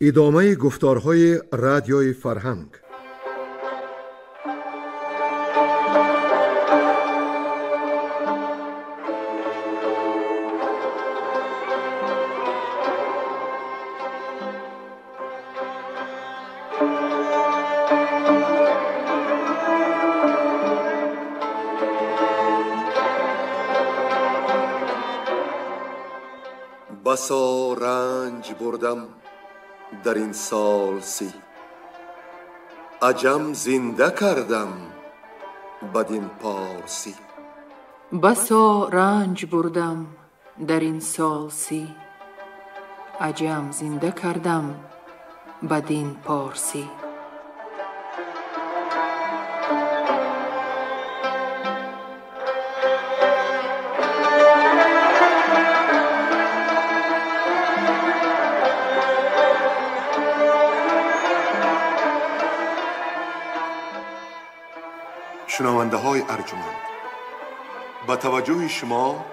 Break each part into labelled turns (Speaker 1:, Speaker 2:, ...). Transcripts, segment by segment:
Speaker 1: Идомаи гуфторҳои радиои фарҳанг. بسا رنج بردم در این سال 30، عجم زنده کردم بدین پارسی.
Speaker 2: بسا رنج بردم در این سال 30، عجم زنده کردم بدین پارسی.
Speaker 1: شنونده های ارجمند، به توجه شما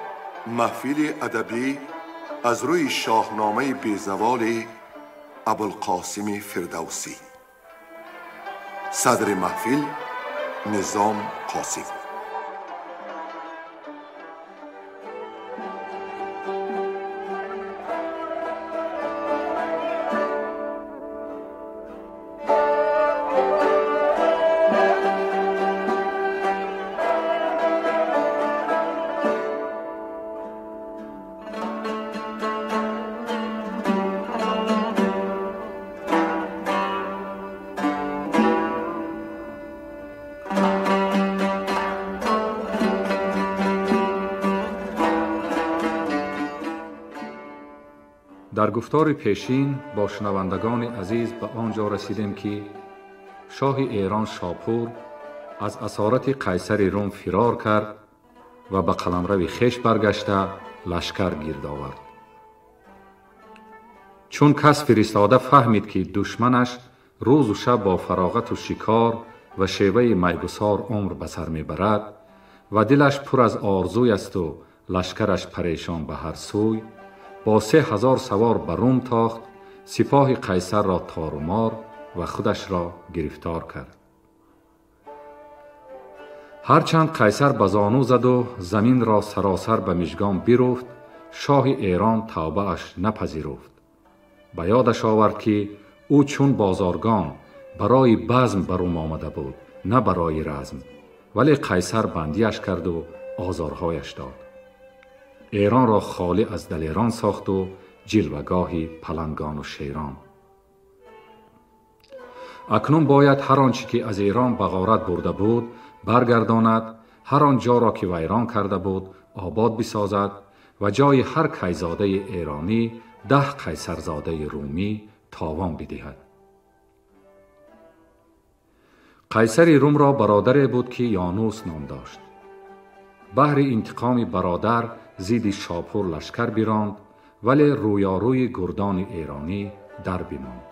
Speaker 1: محفل ادبی از روی شاهنامه بیزوال ابوالقاسم فردوسی. صدر محفل نظام قاسم.
Speaker 3: در گفتار پیشین با شنوندگان عزیز به آنجا رسیدیم که شاه ایران شاپور از اسارت قیصر روم فرار کرد و به قلمرو خویش برگشته لشکر گرد آورد. چون کس فرستاده فهمید که دشمنش روز و شب با فراغت و شکار و شیوه میگسار عمر به سر میبرد و دلش پر از آرزوی است و لشکرش پریشان به هر سوی، با 3000 سوار به روم تاخت، سپاه قیصر را تارومار و خودش را گرفتار کرد. هرچند قیصر به زانو زد و زمین را سراسر به مژگان برفت، شاه ایران توبه اش نپذیرفت. به یادش آورد که او چون بازارگان برای بزم به روم آمده بود، نه برای رزم، ولی قیصر بندیش کرد و آزارهایش داد. ایران را خالی از دلیران ساخت و جلوگاهی پلنگان و شیران. اکنون باید هر آنچه که از ایران به غارت برده بود برگرداند، هر آنجا را که ویران کرده بود آباد بسازد و جای هر کیزاده ایرانی 10 قیصرزاده رومی تاوان بدهد. قیصر روم را برادری بود که یانوس نام داشت. بهر انتقام برادر زید شاپور لشکر بیراند، ولی رویاروی گردان ایرانی در بماند.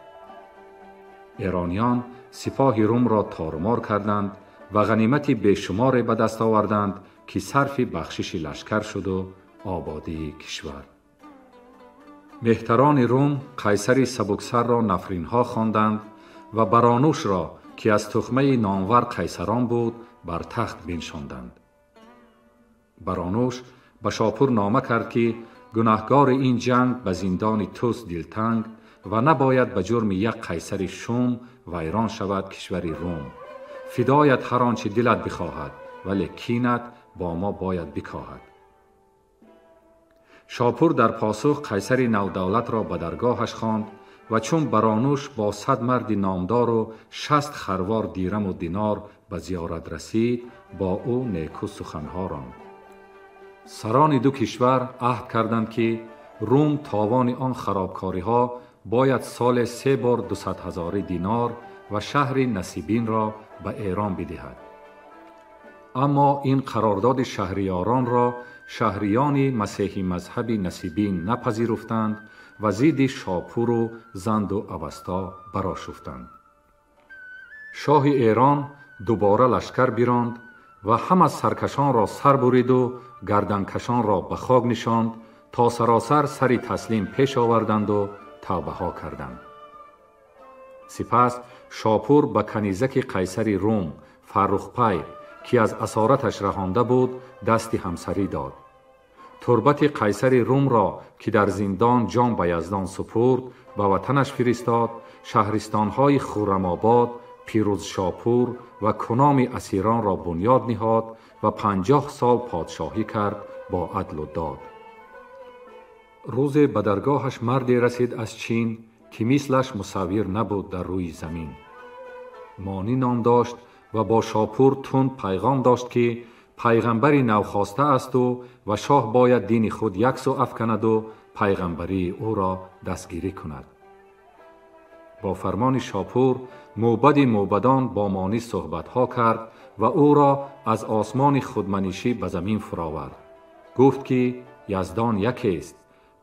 Speaker 3: ایرانیان سپاه روم را تارمار کردند و غنیمت بیشمار به دست آوردند که صرف بخشش لشکر شد و آبادی کشور. مهتران روم قیصر سبکسر را نفرینها خواندند و برانوش را که از تخمه نامور قیصران بود بر تخت بنشاندند. برانوش به شاپور نامه کرد که گناهگار این جنگ به زندان توس دلتنگ و نباید به جرم یک قیصر شوم ویران شود کشور روم. فدایت هر آنچه دلت بخواهد، ولی کینت با ما باید بکاهد. شاپور در پاسخ قیصر نودولت را به درگاهش خواند و چون برانوش با 100 مرد نامدار و 60 خروار دیرم و دینار به زیارت رسید، با او نیکو سخنها راند. سران دو کشور عهد کردند که روم تاوان آن خرابکاری ها باید سال 3 بار 200,000 دینار و شهر نصیبین را به ایران بدهد. اما این قرارداد شهریاران را شهریان مسیحی مذهب نصیبین نپذیرفتند و زید شاپور و زند و اوستا برآشفتند. شاه ایران دوباره لشکر بیراند و همه سرکشان را سر برید و گردنکشان را به خاک نشاند تا سراسر سری تسلیم پیش آوردند و توبه ها کردند. Сипас Шопур ба канизаки қайсари Рум Фаррухпай, ки аз асораташ раҳонда буд, дасти ҳамсарӣ дод. Турбати қайсари Румро, ки дар зиндон ҷон ба Яздон супурд, ба ватанаш фиристод. Шаҳристонҳои Хуррамобод, Пирӯзшопур ва куноми асиронро бунёд ниҳод ва 50 сол подшоҳӣ кард бо адлу дод. Рӯзе ба даргоҳаш марде расид аз Чин, ки мислаш мусаввир набуд дар рӯи замин. Монӣ ном дошт ва бо Шопур тунд пайғом дошт, ки пайғамбари навхоста асту ва шоҳ бояд дини худ яксӯ афканаду пайғамбарии ӯро дастгирӣ кунад. Бо фармони Шопур мӯбади мӯбадон бо Монӣ суҳбатҳо кард ва ӯро аз осмони худманишӣ ба замин фуровард. Гуфт, ки Яздон якест,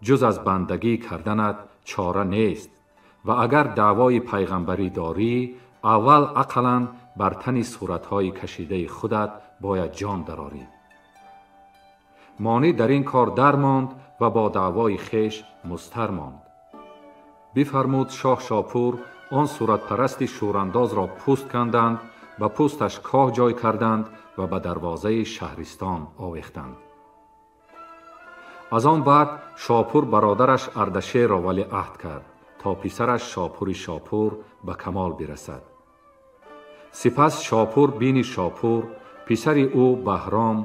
Speaker 3: ҷуз аз бандагӣ карданат чора нест ва агар даъвои пайғамбарӣ дорӣ, аввал ақаллан бар тани суратҳои кашидаи худат бояд ҷон дарорӣ. Монӣ дар ин кор дармонд ва бо даъвои хеш музтар монд. Бифармуд шоҳ Шопур он суратпарасти шӯрандозро пӯст канданд, ба пӯсташ коҳ ҷой карданд ва ба дарвозаи шаҳристон овехтанд. Аз он баъд Шопур бародараш Ардашерро валиаҳд кард, то писараш Шопури Шопур ба камол бирасад. Сипас Шопур бини Шопур, писари ӯ Баҳром,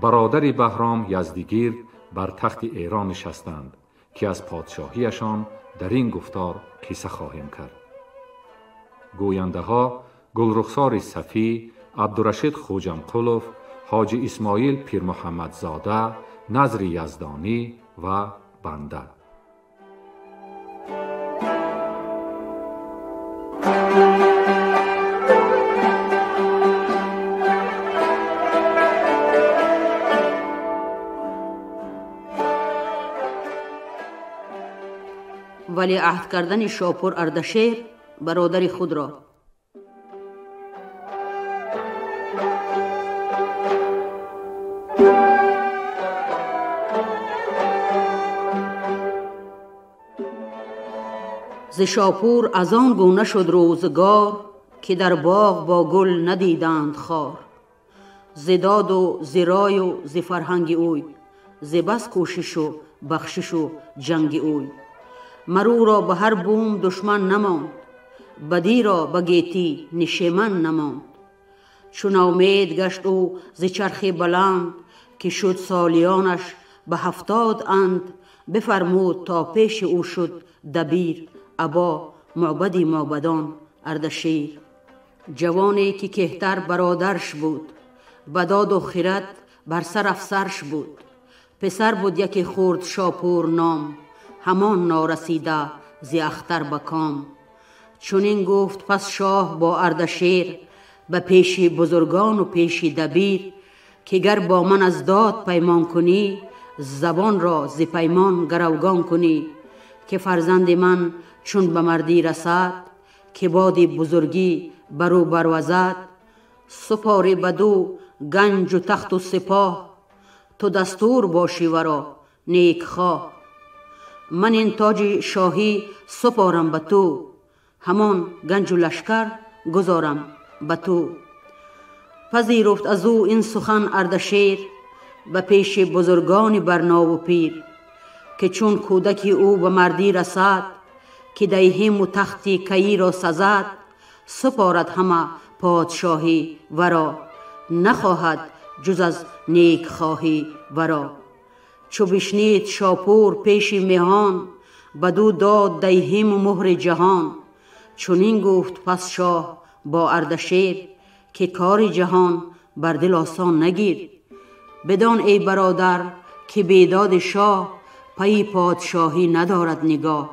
Speaker 3: бародари Баҳром Яздигирд бар тахти Эрон нишастанд, ки аз подшоҳиашон дар ин гуфтор қисса хоҳем кард. Гӯяндаҳо Гулрухсори Сафӣ, Абдурашид Хӯҷамқулов, Ҳоҷи Исмоил Пирмуҳаммадзода, Назри Яздонӣ ва банда.
Speaker 4: Вале аҳд кардани Шопур Ардашер бародари худро. Зи Шопур аз он гуна шуд рӯзгор, ки дар боғ бо гул надиданд хор. Зи доду зи рою зи фарҳанги ӯй, зи бас кӯшишу бахшишу ҷанги ӯй. Мар ӯро ба ҳар бум душман намонд, бадиро ба гетӣ нишеман намонд. Чу ноумед гашт ӯ зи чархи баланд, ки шуд солиёнаш ба 70 анд, бифармуд то пеши ӯ шуд дабир, або мӯбади мӯбадон Ардашер. Ҷавоне ки кеҳтар бародарш буд, ба доду хират бар сар афсарш буд. Писар буд яке хурд Шопур ном, ҳамон норасида зи ахтар ба ком. Чунин гуфт пас шоҳ бо Ардашер, ба пеши бузургону пеши дабир, ки гар бо ман аз дод паймон кунӣ, забонро зи паймон гаравгон кунӣ, ки фарзанди ман чун ба мардӣ расад, ки боди бузургӣ бар ӯ барвазад, супорӣ баду ганҷу тахту сипоҳ, ту дастур бошӣ варо некхоҳ. Ман ин тоҷи шоҳӣ супорам ба ту, ҳамон ганҷу лашкар гузорам ба ту. Пазируфт аз ӯ ин сухан Ардашер, ба пеши бузургони барнову пир, ки чун кӯдаки ӯ ба мардӣ расад, ки диҳиму тахти каиро сазад, супорад ҳама подшоҳӣ варо, нахоҳад ҷуз аз некхоҳӣ варо. Чу бишнид Шопур пеши меҳон, баду дод диҳиму муҳри ҷаҳон. Чунин гуфт пас шоҳ бо Ардашер, ки кори ҷаҳон бар дил осон нагир. Бидон эй бародар, ки бедоди шоҳ пайи подшоҳӣ надорад нигоҳ.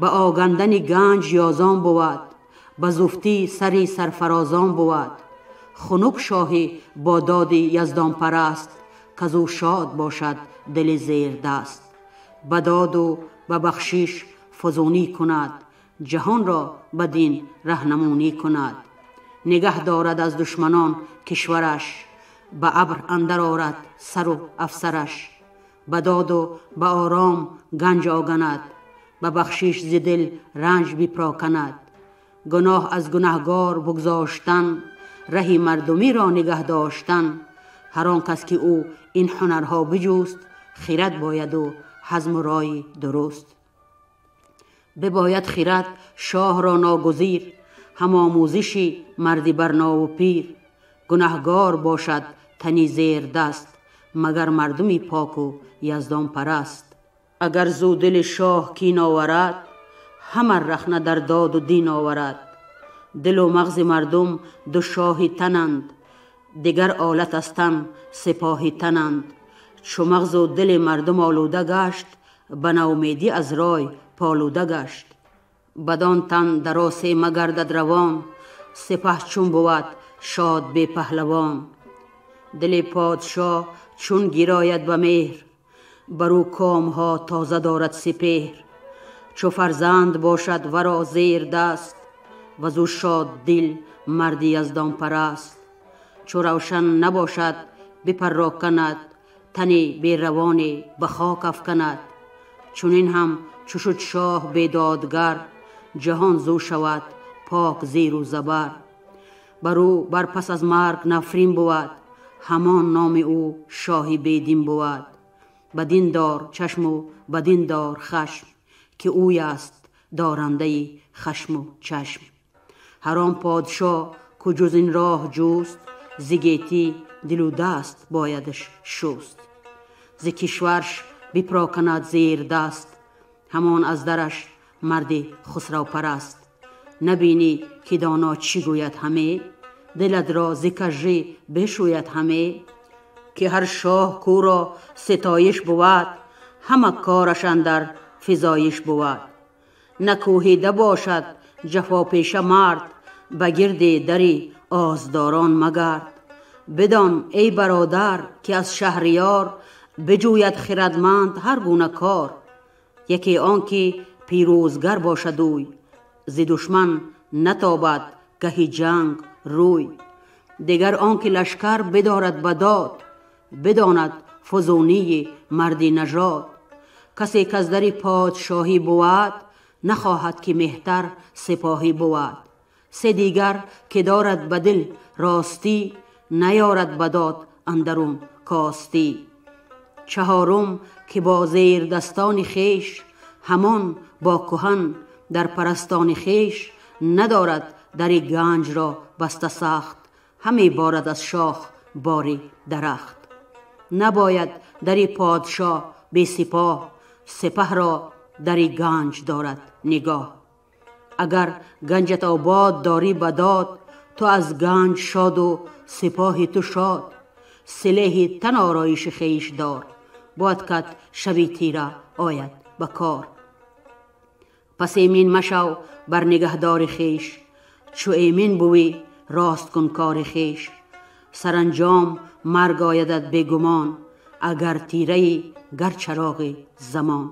Speaker 4: Ба огандани ганҷ ёзон бувад, ба зуфтӣ сари сарфарозон бувад. Хунук шоҳӣ бо доди яздонпараст, казу шод бошад дили зердаст. Ба доду ба бахшиш фузунӣ кунад, ҷаҳонро ба дин раҳнамунӣ кунад. Нигаҳ дорад аз душманон кишвараш, ба абр андар орад сару афсараш. Ба доду ба ором ганҷ оганад, ба бахшиш зи дил ранҷ бипроканад. گناه از گنهگار بگذاشتن، رهی مردمی را نگه داشتن. هر آن کس که او این هنرها بجوست، خیرت باید و حزم و رای درست. بباید خیرت شاه را ناگزیر، هم آموزشی مردی برنا و پیر. گنهگار باشد تنی زیر دست، مگر مردمی پاک و یزدان پرست. اگر زو دل شاه کین آورد، همه رخنه در داد و دین آورد. دل و مغز مردم دو شاه تنند، دیگر آلت از تن سپاه تنند. چو مغز و دل مردم آلوده گشت، به ناامیدی از رای پالوده گشت. بدان تن در آسه مگردد روان، سپه چون بود شاد بی پهلوان. دل پادشاه چون گیراید به مهر، برو کامها تازه دارد سپهر. چو فرزند باشد ورا زیر دست، وزو شاد دل مردی یزدان پرست. چو روشن نباشد بپراکند، تنی بی روانی به خاک افکند. چنین هم چو شد شاه بیدادگر، جهان زو شود پاک زیر و زبر. بر او بر پس از مرگ نفرین بود، همان نام او شاهی بیدین بود. بدین دار چشم و بدین دار خشم، که اوی است دارنده خشم و چشم. هر آن پادشاه که جز این راه جوست، ز گیتی دل و دست بایدش شست. ز کشورش بپراکند زیر دست، همان از درش مرد خسرو پرست. نبینی که دانا چی گوید همه، دلت را ز کژی بشوید همه. که هر شاه کو را ستایش بود، همه کارش اندر فزایش بود. نکوهیده باشد جفا پیشه مرد، به گرد دری آزداران مگرد. بدان ای برادر که از شهریار، بجوید خردمند هر گونه کار. یکی آن که پیروزگر باشد اوی، ز دشمن نتابد گهی جنگ روی. دیگر آن که لشکر بدارد بداد، بداند فزونی مردی نژاد. کسی که از در پادشاهی بود، نخواهد که مهتر سپاهی بود. سه دیگر که دارد به دل راستی، نیارد بداد اندرون کاستی. چهارم که با زیر دستان خیش، همان با کهن در پرستان خیش. ندارد در گنج را بسته سخت، همی بارد از شاخ باری درخت. نباید در پادشاه بی سپاه، سپه را در گنج دارد نگاه. اگر گنجت آباد داری بداد، تو از گنج شاد و سپاه تو شاد. سلاح تن آرایش خویش دار، باید کت شبی تیره آید به کار. پس ایمین مشو بر نگهدار خویش، چو ایمین بوی راست کن کار خویش. سرانجام مرگ آیدت بگمان، اگر تیره ای گر چراغ زمان.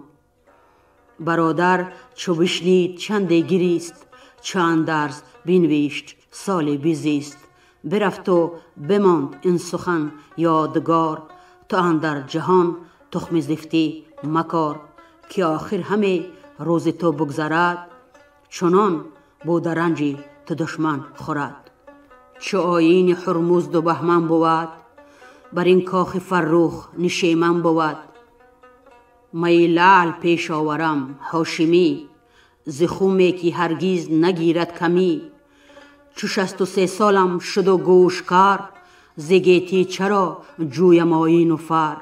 Speaker 4: برادر چو بشنید چندی گریست، چو اندرز بنوشت سالی بزیست. برفت و بماند این سخن یادگار، تو اندر جهان تخم زفتی مکار. که آخر همه روز تو بگذرد، چنان بود رنجی تو دشمن خورد. چو آیین هرمزد و بهمن بود، بر این کاخ فرخ نشیمن بود. می لعل پیش آورم هاشمی، ز خمی که هرگز نگیرد کمی. چو 63 سالم شد و گوش کر، ز گیتی چرا جویم آیین و فر.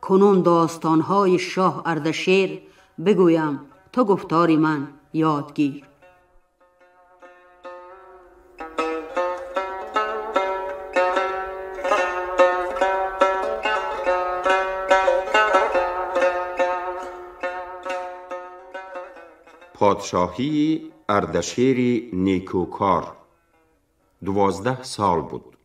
Speaker 4: کنون داستانهای شاه اردشیر، بگویم تو گفتار من یادگیر.
Speaker 5: پادشاهی اردشیر نیکوکار 12 سال بود.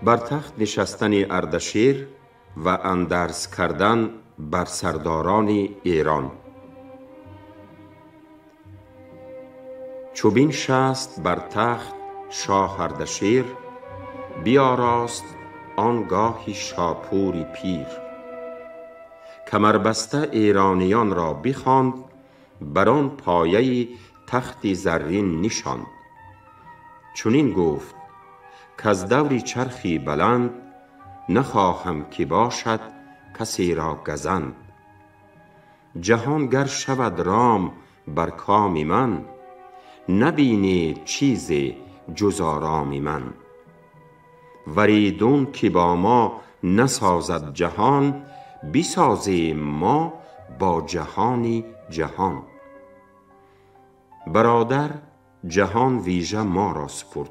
Speaker 5: بر تخت نشستن اردشیر و اندرز کردن بر سرداران ایران. چو بنشست بر تخت شاه اردشیر، بیاراست آنگاهی شاپوری پیر. کمربسته ایرانیان را بخواند، بر آن پایه تخت زرین نشاند. چنین گفت کز دوری چرخی بلند، نخواهم که باشد کسی را گزند. جهان گر شود رام بر کام من، نبینید چیزی جز آرام من. وریدون که با ما نسازد جهان، بسازیم ما با جهانی جهان. برادر جهان ویژه ما را سپرد،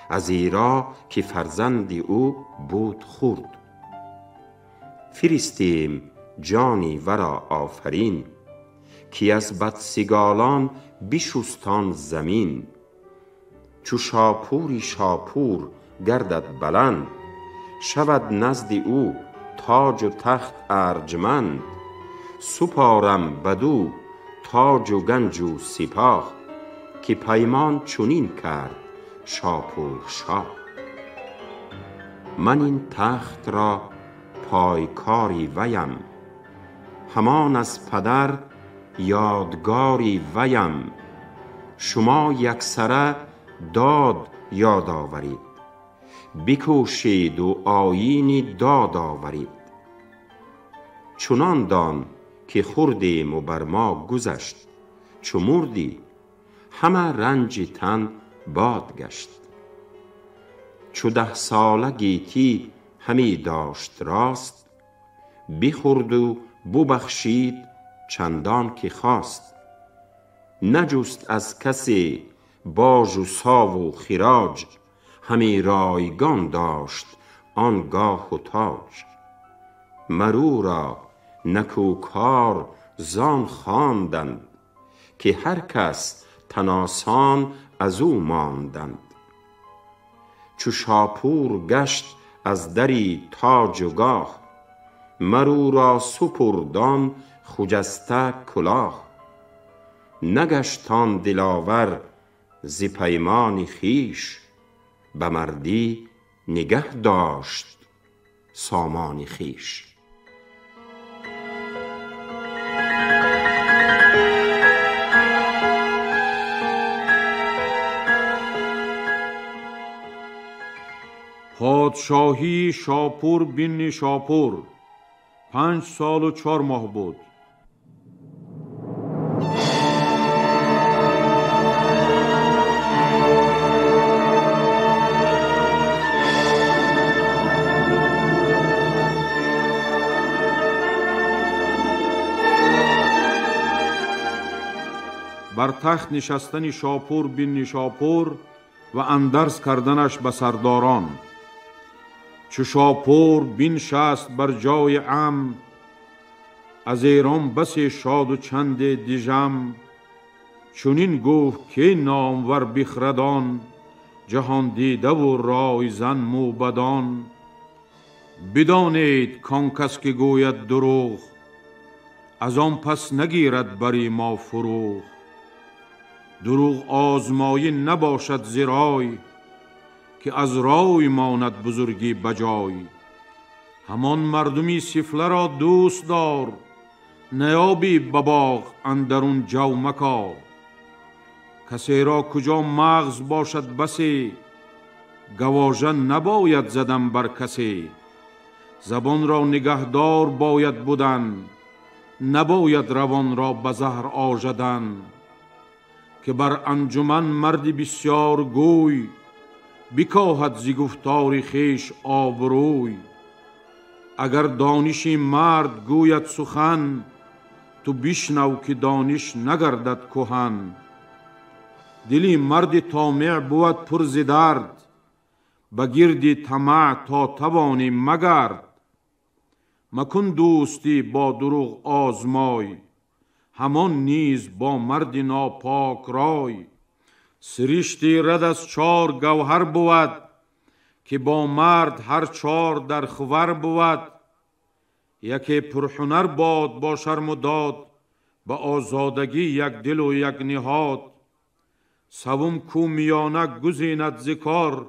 Speaker 5: از ایرا که فرزند او بود خورد. فرستیم جانی ورا آفرین، که از بدسگالان بشستان زمین. چو شاپوری شاپور گردد بلند، شود نزد او تاج و تخت ارجمند. سپارم بدو تاج و گنج و سپاه، که پیمان چنین کرد شاپور شاه. من این تخت را پایکاری ویم، همان از پدر یادگاری ویم. شما یکسره داد یاد آورید، بکوشید و آیین داد آورید. چنان دان که خوردیم و بر ما گذشت، چو مردی همه رنج تن باد گشت. چو 10 ساله گیتی همی داشت راست، بخورد و ببخشید چندان که خواست. نجست از کسی باج و ساو و خراج، همی رایگان داشت آنگاه و تاج. مرو را نکوکار زان خواندند، که هر کس تن آسان از او ماندند. چو شاپور گشت از دری تاج و گاه، مرو را سپرد آن خجسته کلاه. نگشت آن دلاور ز پیمان خویش، به مردی نگه داشت سامان خویش.
Speaker 6: پادشاهی شاپور بن شاپور 5 سال و 4 ماه بود. بر تخت نشستن شاپور بن شاپور و اندرز کردنش به سرداران. چو شاپور بنشست بر جای عم، از ایران بسی شاد و چند دژم. چنین گفت که نامور بخردان، جهان دیده و رایزن موبدان. بدانید کان کس که گوید دروغ، از آن پس نگیرد بری ما فروغ. دروغ آزمایی نباشد ز رای، که از رای ماند بزرگی بجای. همان مردمی سفله را دوست دار، نیابی به باغ اندرون جو مکار. کسی را کجا مغز باشد بسی، گواژه نباید زدن بر کسی. زبان را نگهدار باید بودن، نباید روان را به زهر آژدن. که بر انجمن مردی بسیار گوی، بکاهد ز گفتار خویش آبروی. اگر دانشی مرد گوید سخن، تو بشنو که دانش نگردد کهن. دلی مرد طامع بود پر ز درد، به گرد طمع تا توانی مگرد. مکن دوستی با دروغ آزمای، همان نیز با مرد ناپاک رای. سرشتی رد از 4 گوهر بود، که با مرد هر 4 در خور بود. یکی پرهنر باد با شرم و داد، به آزادگی یک دل و یک نهاد. سوم کو میانه گزیند ز کار،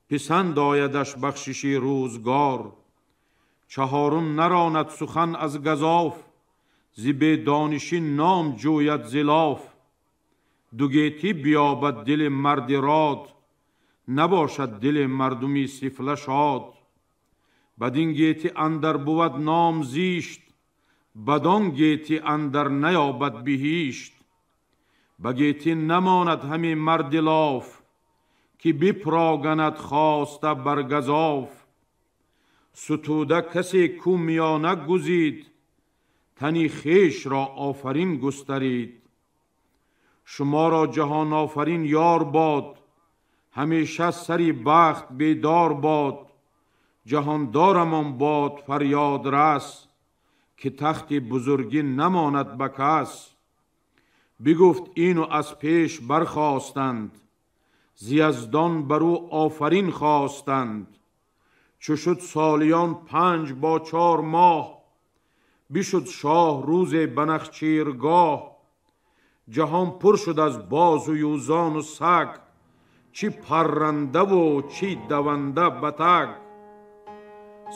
Speaker 6: پسند آیدش بخششی روزگار. چهارم نراند سخن از گزاف، ز بیدانشی نام جوید ز لاف. دو گیتی بیابد دل مرد راد، نباشد دل مردمی سفله شاد. بدین گیتی اندر بود نام زیشت، بدان گیتی اندر نیابد بهیشت. به گیتی نماند همی مرد لاف، که بپراگند خواسته بر گزاف. ستوده کسی کو میانه گزید، تنی خویش را آفرین گسترید. شما را جهان آفرین یار باد، همیشه سری بخت بیدار باد. جهاندارمان باد فریاد رس، که تخت بزرگی نماند به کس. بگفت اینو از پیش برخاستند، ز یزدان بر او آفرین خواستند. چو شد سالیان 5 با 4 ماه، بشد شاه روز بنخچیرگاه. جهان پر شد از باز و یوزان و سگ، چی پرنده و چی دونده بتگ.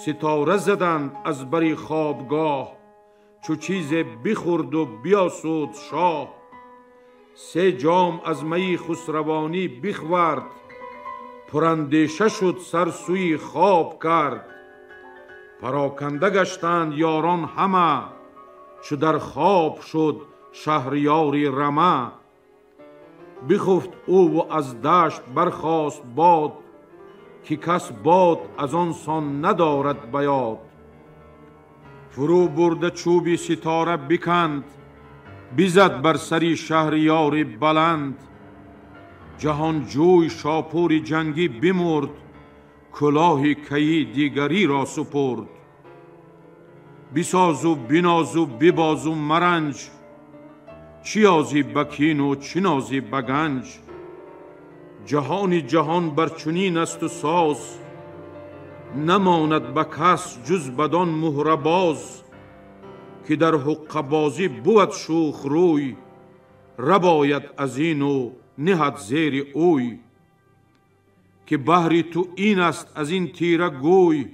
Speaker 6: ستاره زدند از بری خوابگاه، چو چیز بخورد و بیاسود شاه. 3 جام از می خسروانی بخورد، پراندیشه شد سر سوی خواب کرد. پراکنده گشتند یاران همه، چو در خواب شد شهریاری رمه. بخفت او و از دشت برخاست باد، که کس باد از آن سان ندارد بیاد. فرو برده چوبی ستاره بکند، بزد بر سری شهریاری بلند. جهانجوی شاپور جنگی بمرد، کلاه کیی دیگری را سپرد. بساز و بناز و بباز و مرنج، چی آزی بکین و چی نازی بگنج. جهان جهان بر چنین است و ساز، نماند به کس جز بدان مهره باز. که در حقه بازی بود شوخ روی، رباید از این و نهد زیر اوی. که بهر تو این است از این تیره گوی،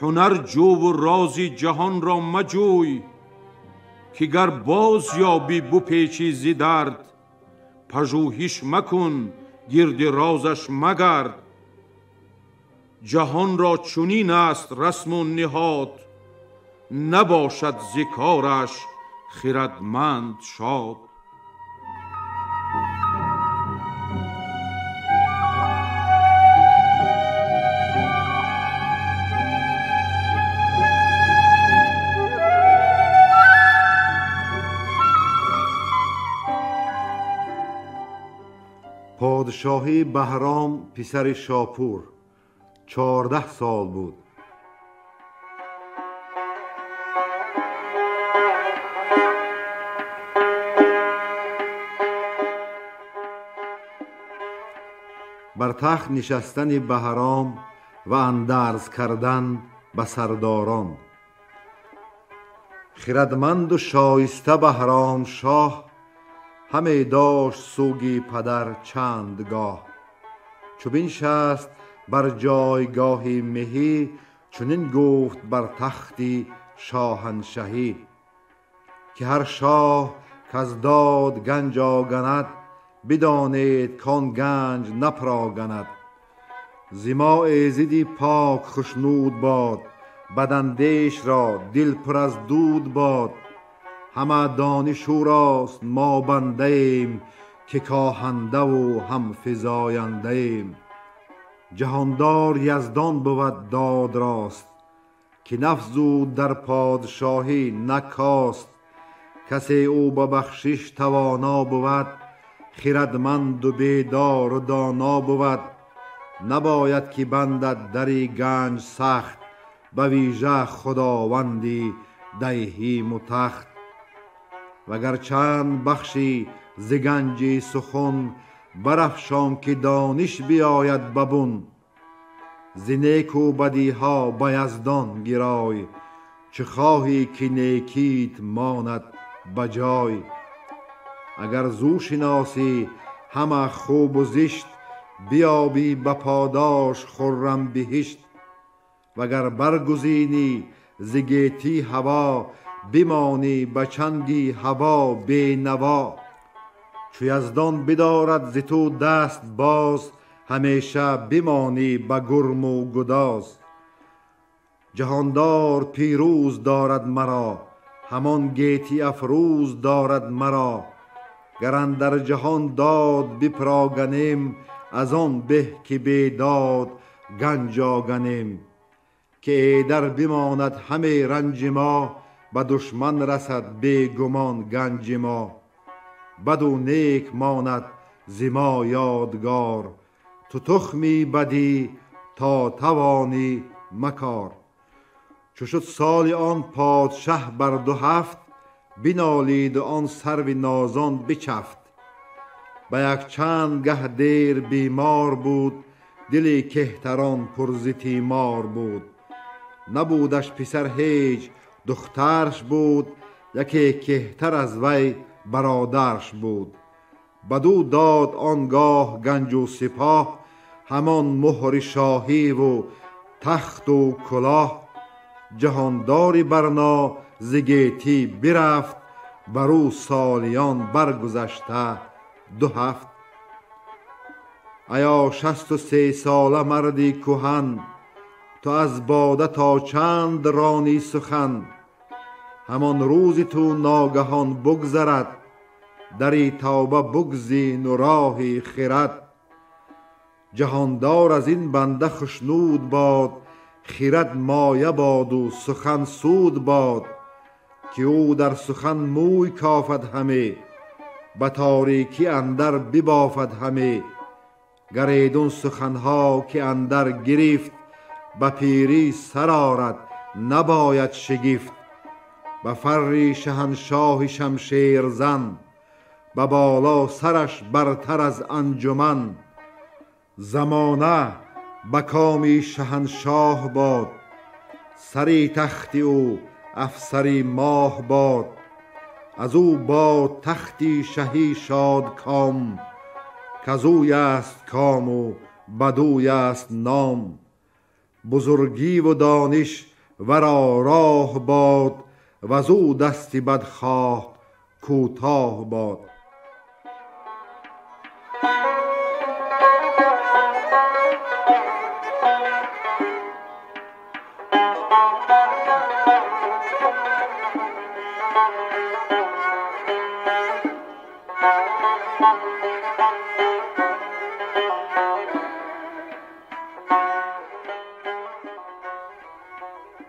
Speaker 6: هنر جو و رازی جهان را مجوی. که گر باز یابی بپیچی ز درد، پژوهش مکن گرد رازش مگرد. جهان را چنین است رسم و نهاد، نباشد ز کارش خردمند شاد.
Speaker 1: پادشاهی بهرام پسر شاپور 14 سال بود. بر تخت نشستن بهرام و اندرز کردن به سرداران. خردمند و شایسته بهرام شاه، همه داشت سوگی پدر چندگاه. چو بنشست بر جایگاه مهی، چنین گفت بر تختی شاهنشهی. که هر شاه کز داد گنج آگند، بدانید کان گنج نپراگند. ز ما ایزدی پاک خشنود باد، بداندیش را دل پر از دود باد. همه دانش او راست ما بنده ایم، که کاهنده و هم فزاینده ایم. جهاندار یزدان بود داد راست، که نفزود در پادشاهی نکاست. کسی او به بخشش توانا بود، خردمند و بیدار و دانا بود. نباید که بندد دری گنج سخت، به ویژه خداوندی دیهیم و تخت. وگر چند بخشی ز گنج سخن، برافشان که دانش بیاید به بن. ز نیک و بدیها به یزدان گرای، چه خواهی که نیکیت ماند به جای. اگر زو شناسی همه خوب و زشت، بیابی به پاداش خرم بهشت. وگر برگزینی ز گیتی هوا، بمانی به چنگی هوا بی نوا. چو یزدان بدارد ز تو دست باز، همیشه بمانی به گرم و گداز. جهاندار پیروز دارد مرا، همان گیتی افروز دارد مرا. گر اندر جهان داد بپراگنیم، از آن به که بی داد گنج آگنیم. که ایدر بماند همه رنج ما، به دشمن رسد بی گمان گنج ما. بد و نیک ماند ز ما یادگار، تو تخمی بدی تا توانی مکار. چو شد سال آن پادشه بر 2 هفت، بنالید و آن سرو نازان بچفت. به یک چند گه دیر بیمار بود، دل کهتران پر ز تیمار بود. نبودش پسر هیچ، دخترش بود، یکی کهتر از وی برادرش بود. بدو داد آنگاه گنج و سپاه، همان مهر شاهی و تخت و کلاه. جهاندار برنا ز گیتی برفت، بر او سالیان برگذشته 2 هفت. ایا 63 ساله مردی کهن، تو از باده تا چند رانی سخن. همان روز تو ناگهان بگذرد، دری توبه بگزین و راهی خرد. جهاندار از این بنده خشنود باد، خرد مایه باد و سخن سود باد. که او در سخن موی کافد همه، به تاریکی اندر ببافد همه. گر ایدون سخنها که اندر گرفت، به پیری سر آرد نباید شگفت. به فر شهنشاه شمشیر زن، به بالا سرش برتر از انجمن. زمانه به کامی شهنشاه باد، سری تخت او افسری ماه باد. از او باد تختی شهی شاد کام، کزوی است کام و بدوی است نام. بزرگی و دانش ورا راه باد، وزو دست بدخواه کوتاه باد.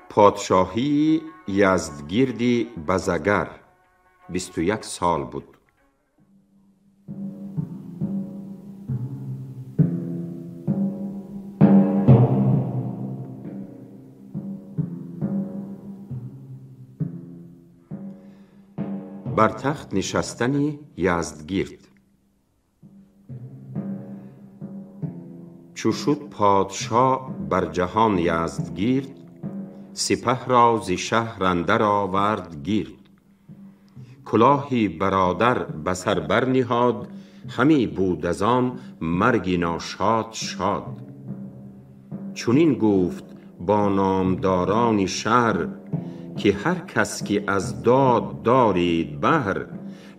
Speaker 5: پادشاهی یزدگیردی بزگر 21 سال بود. بر تخت نشستن یزدگیرد. چو شد پادشاه بر جهان یزدگیرد، سپه را ز شهر اندر آورد گیرد. کلاهی برادر به سر برنهاد، همی بود از آن مرگ ناشاد شاد. چنین گفت با نامداران شهر، که هر کس که از داد دارید بهر،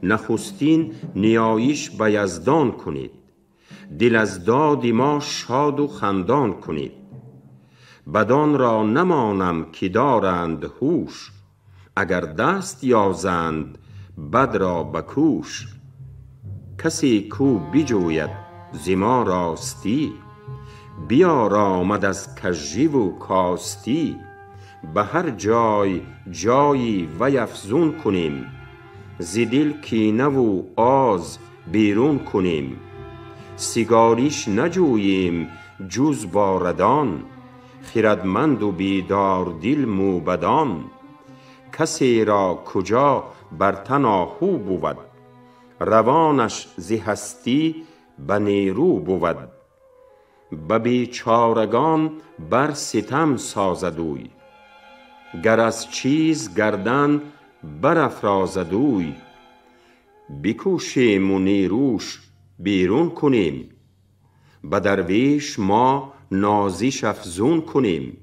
Speaker 5: نخستین نیایش به یزدان کنید، دل از داد ما شاد و خندان کنید. بدان را نمانم که دارند هوش، اگر دست یازند بد را بکوش. کسی کو بجوید ز ما راستی، بیارامد از کژی و کاستی. به هر جای جایی وی افزون کنیم، ز دل کینه و آز بیرون کنیم. سیگاریش نجوییم جز با ردان، خردمند و بیدار دل موبدان. کسی را کجا بر تن آهو بود، روانش ز هستی به نیرو بود. به بیچارگان بر ستم سازد اوی، گر از چیز گردن برافرازد اوی. بکوشیم و نیروش بیرون کنیم، به درویش ما نازیش افزون کنیم.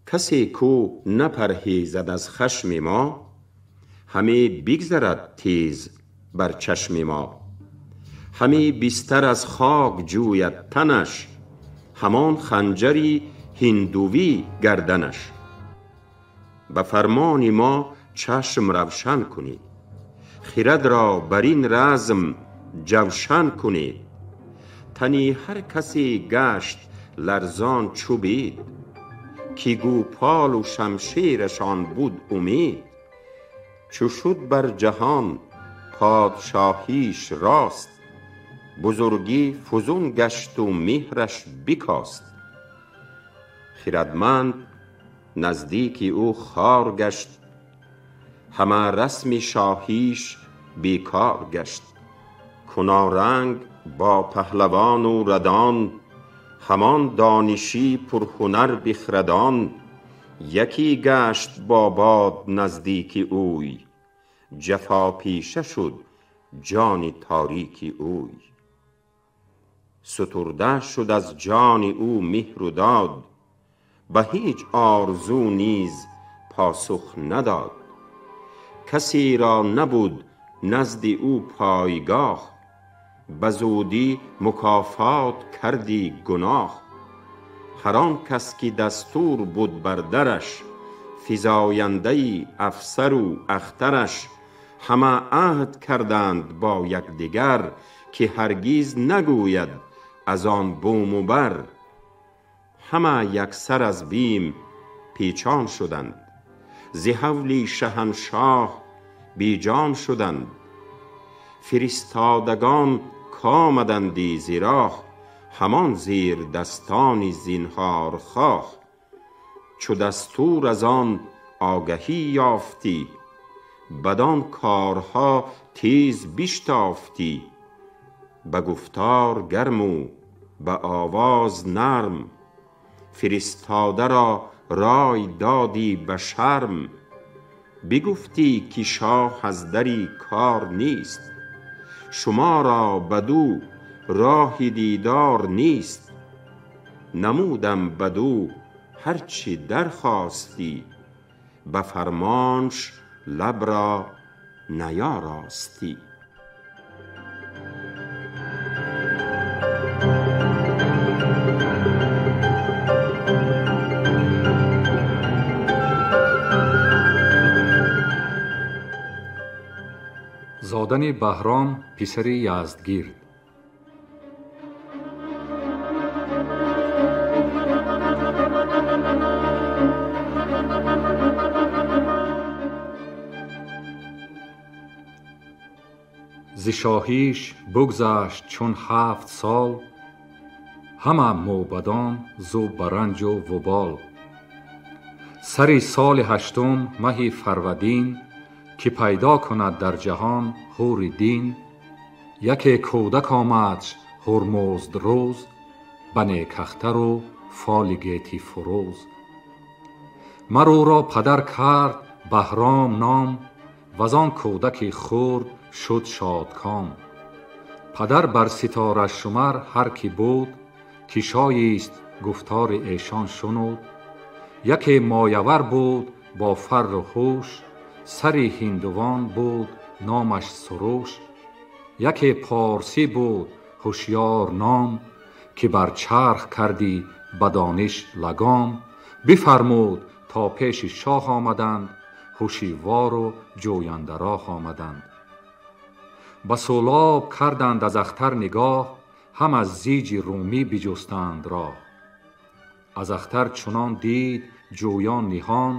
Speaker 5: کسی کو نپرهیزد از خشم ما، همی بگذرد تیز بر چشم ما. همی بستر از خاک جوید تنش، همان خنجری هندوی گردنش. به فرمان ما چشم روشن کنید، خرد را بر این رزم جوشن کنید. تنی هر کسی گشت لرزان چو بید، کی گوپال و شمشیرشان بود امید. چو شد بر جهان پادشاهیش راست، بزرگی فزون گشت و مهرش بکاست. خردمند نزدیک او خوار گشت، همه رسم شاهیش بیکار گشت. کنارنگ با پهلوان و ردان، همان دانشی پرهنر بخردان. یکی گشت با باد نزدیک اوی، جفا پیشه شد جان تاریک اوی. سترده شد از جان او مهر و داد، به هیچ آرزو نیز پاسخ نداد. کسی را نبود نزد او پایگاه، به زودی مکافات کردی گناه. هر آن کس که دستور بود بر درش، فزاینده افسر و اخترش. همه عهد کردند با یکدیگر، که هرگز نگوید از آن بوم و بر. همه یکسر از بیم پیچان شدند، ز هول شهنشاه بی جان شدند. فرستادگان کآمدندی ز راه، همان زیر دستان زینهار خواه. چو دستور از آن آگهی یافتی، بدان کارها تیز بشتافتی. به گفتار گرم و به آواز نرم، فرستاده را رای دادی به شرم. بگفتی که شاه از دری کار نیست، شما را بدو راه دیدار نیست. نمودم بدو هرچه درخواستی، به فرمانش لب را نیاراستی.
Speaker 3: Зодани Баҳром писари Яздгирд. Зи шоҳиш бугзашт чун 7 сол, ҳама мӯбадон зу баранҷу вубол. Сари соли ҳаштум маҳи Фарвардин, ки пайдо кунад дар ҷаҳон ҳури дин. Яке кӯдак омадш Ҳурмузд рӯз, ба некахтару фоли гетӣ фурӯз. Мар ӯро падар кард Баҳром ном, вазон кӯдаки хурд шуд шодком. Падар бар ситорашумар ҳар ки буд, ки шоист гуфтори эшон шунуд. Яке моявар буд бо фарру ҳуш, сари ҳиндувон буд номаш Суруш. Яке порсӣ буд ҳушёр ном, ки бар чарх кардӣ ба дониш лагом. Бифармуд то пеши шоҳ омаданд, ҳушивору ҷӯяндароҳ омаданд. Ба сӯлоб карданд аз ахтар нигоҳ, ҳам аз зиҷи румӣ биҷустанд роҳ. Аз ахтар чунон дид ҷӯён ниҳон,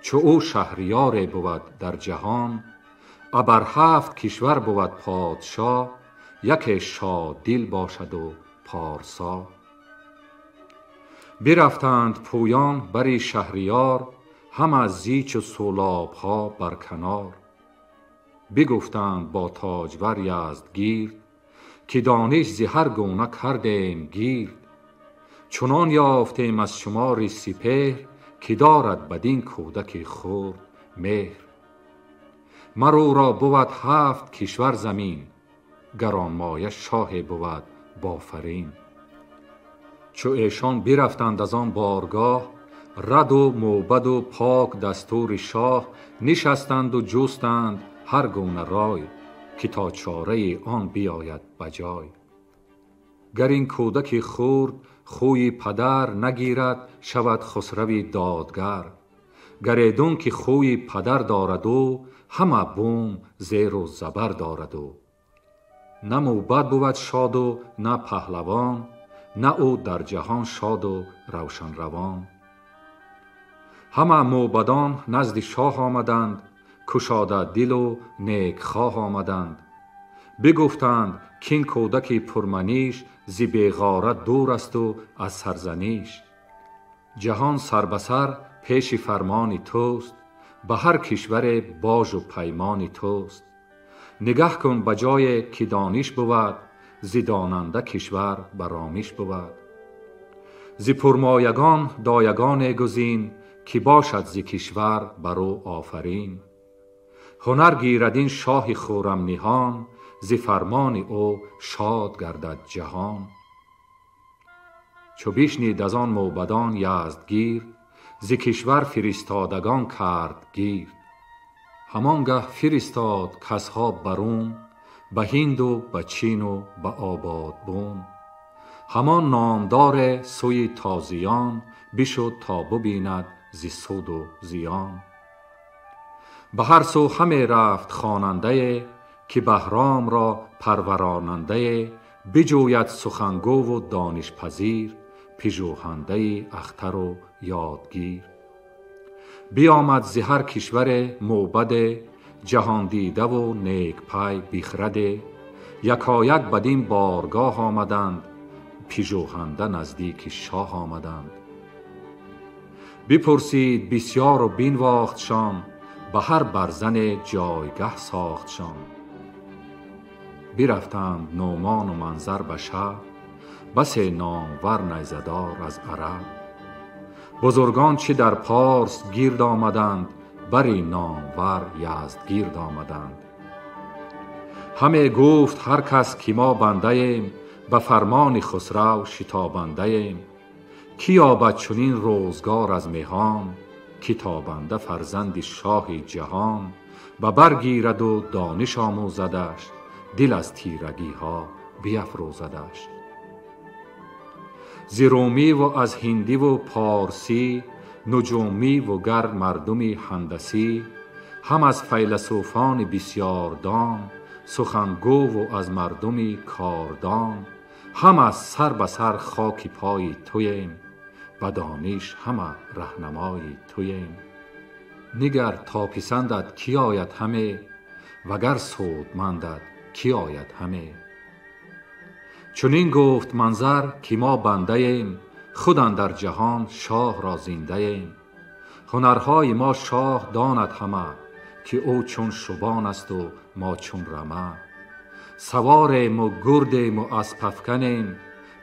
Speaker 3: чу ӯ шаҳриёре бувад дар ҷаҳон. Абар 7 кишвар бувад подшоҳ, яке шоддил бошаду порсо. Бирафтанд пӯён бари шаҳриёр, ҳама зичу сӯлобҳо бар канор. Бигуфтанд бо тоҷвар Яздгирд, ки дониш зи ҳар гуна кардем гирд. Чунон ёфтем аз шумори сипеҳр, ки дорад бадин кӯдаки хурд меҳр. Мар ӯро бувад 7 кишвар замин, гаронмоя шоҳе бувад бофарин. Чу эшон бирафтанд аз он боргоҳ, раду мӯбаду пок дастури шоҳ нишастанду ҷустанд ҳар гуна рой, ки то чораи он биёяд ба ҷой. Гар ин кӯдаки хурд хӯи падар нагирад, шавад хусрави додгар. Гар эдун ки хӯи падар дорад ӯ, ҳама бум зеру забар дорад ӯ. На мӯбад бувад шоду на паҳлавон, на ӯ дар ҷаҳон шоду равшанравон. Ҳама мӯбадон назди шоҳ омаданд, кушода дилу некхоҳ омаданд. Бигуфтанд кин кӯдаки пурманиш зи беғорат дур асту аз сарзаниш. Ҷаҳон сарбасар пеши фармони туст, ба ҳар кишваре божу паймони туст. Нигаҳ кун ба ҷое ки дониш бувад, зи донанда кишвар баромиш бувад. Зи пурмоягон доягоне гузин, ки бошад зи кишвар бар ӯ офарин. Ҳунар гирад ин шоҳи хуррамниҳон, зи фармони ӯ шод гардад ҷаҳон. Чу бишнид аз он мӯбадон яздгир, зи кишвар фиристодагон кард гирд. Ҳамон гаҳ фиристод касҳо ба Рум, ба Ҳинду ба Чину ба Ободбум. Ҳамон номдоре сӯи тозиён бишуд то бубинад зи суду зиён. Ба ҳар сӯ ҳаме рафт хонандае, ки Баҳромро парваронандае, биҷӯяд сухангӯву донишпазир, пижӯҳандаи ахтару ёдгир. Биомад зи ҳар кишваре мӯбаде, ҷаҳондидаву некпай бихраде. Якояк бадин боргоҳ омаданд, пижӯҳанда наздики шоҳ омаданд. Бипурсид бисёру бинвохтшон, ба ҳар барзане ҷойгаҳ сохтшон. Бирафтанд Нӯмону Манзар ба шаб, басе номвар найзадор аз араб. Бузургон чӣ дар Порс гирд омаданд, бари номвар яздгирд омаданд. Ҳаме гуфт ҳар кас ки мо бандаем, ба фармони хусрав шитобандаем. Ки ёбад чунин рӯзгор аз меҳон, ки тобанда фарзанди шоҳи ҷаҳон, ба бар гираду дониш омӯзадаш, дил аз тирагиҳо биафрӯзадаш. Зи румиву аз ҳиндиву порсӣ, нуҷумиву гар мардуми ҳандасӣ, ҳам аз файласуфони бисёрдон, сухангӯву аз мардуми кордон, ҳам аз сар ба сар хоки пои туем, ба дониш ҳама раҳнамои туем. Нигар то писандат ки ояд ҳаме, вагар судмандат ки ояд ҳаме. Чунин гуфт Манзар ки мо бандаем, худ андар ҷаҳон шоҳро зиндаем. Ҳунарҳои мо шоҳ донад ҳама, ки ӯ чун шубон асту мо чун рама. Саворему гурдему аспафканем,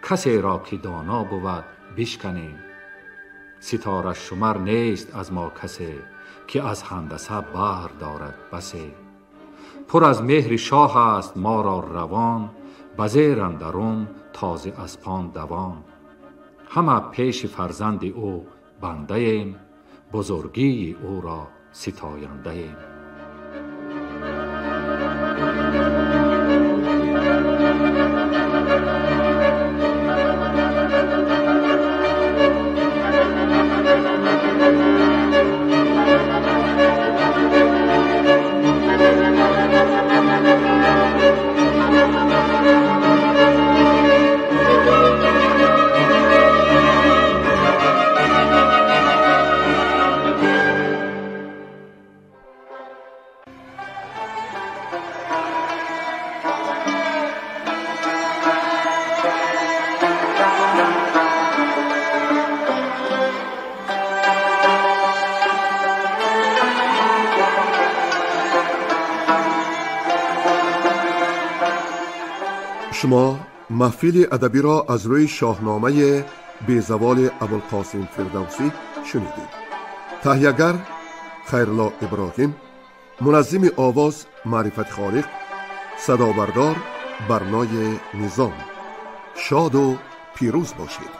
Speaker 3: касеро ки доно бувад бишканем. Ситорашумар нест аз мо касе, ки аз ҳандаса баҳр дорад басе. Пур аз меҳри шоҳ аст моро равон, ба зер андарун този аспон давон. Ҳама пеши фарзанди ӯ бандаем, бузургии ӯро ситояндаем.
Speaker 7: Шумо маҳфили адабиро аз рӯи шоҳномаи безаволи Абулқосим Фирдавсӣ шунидед. Таҳиягар Хайрулло Иброҳим, муназзими овоз Маърифати Холиқ, садобардор Барнои Низом. Шоду пирӯз бошед.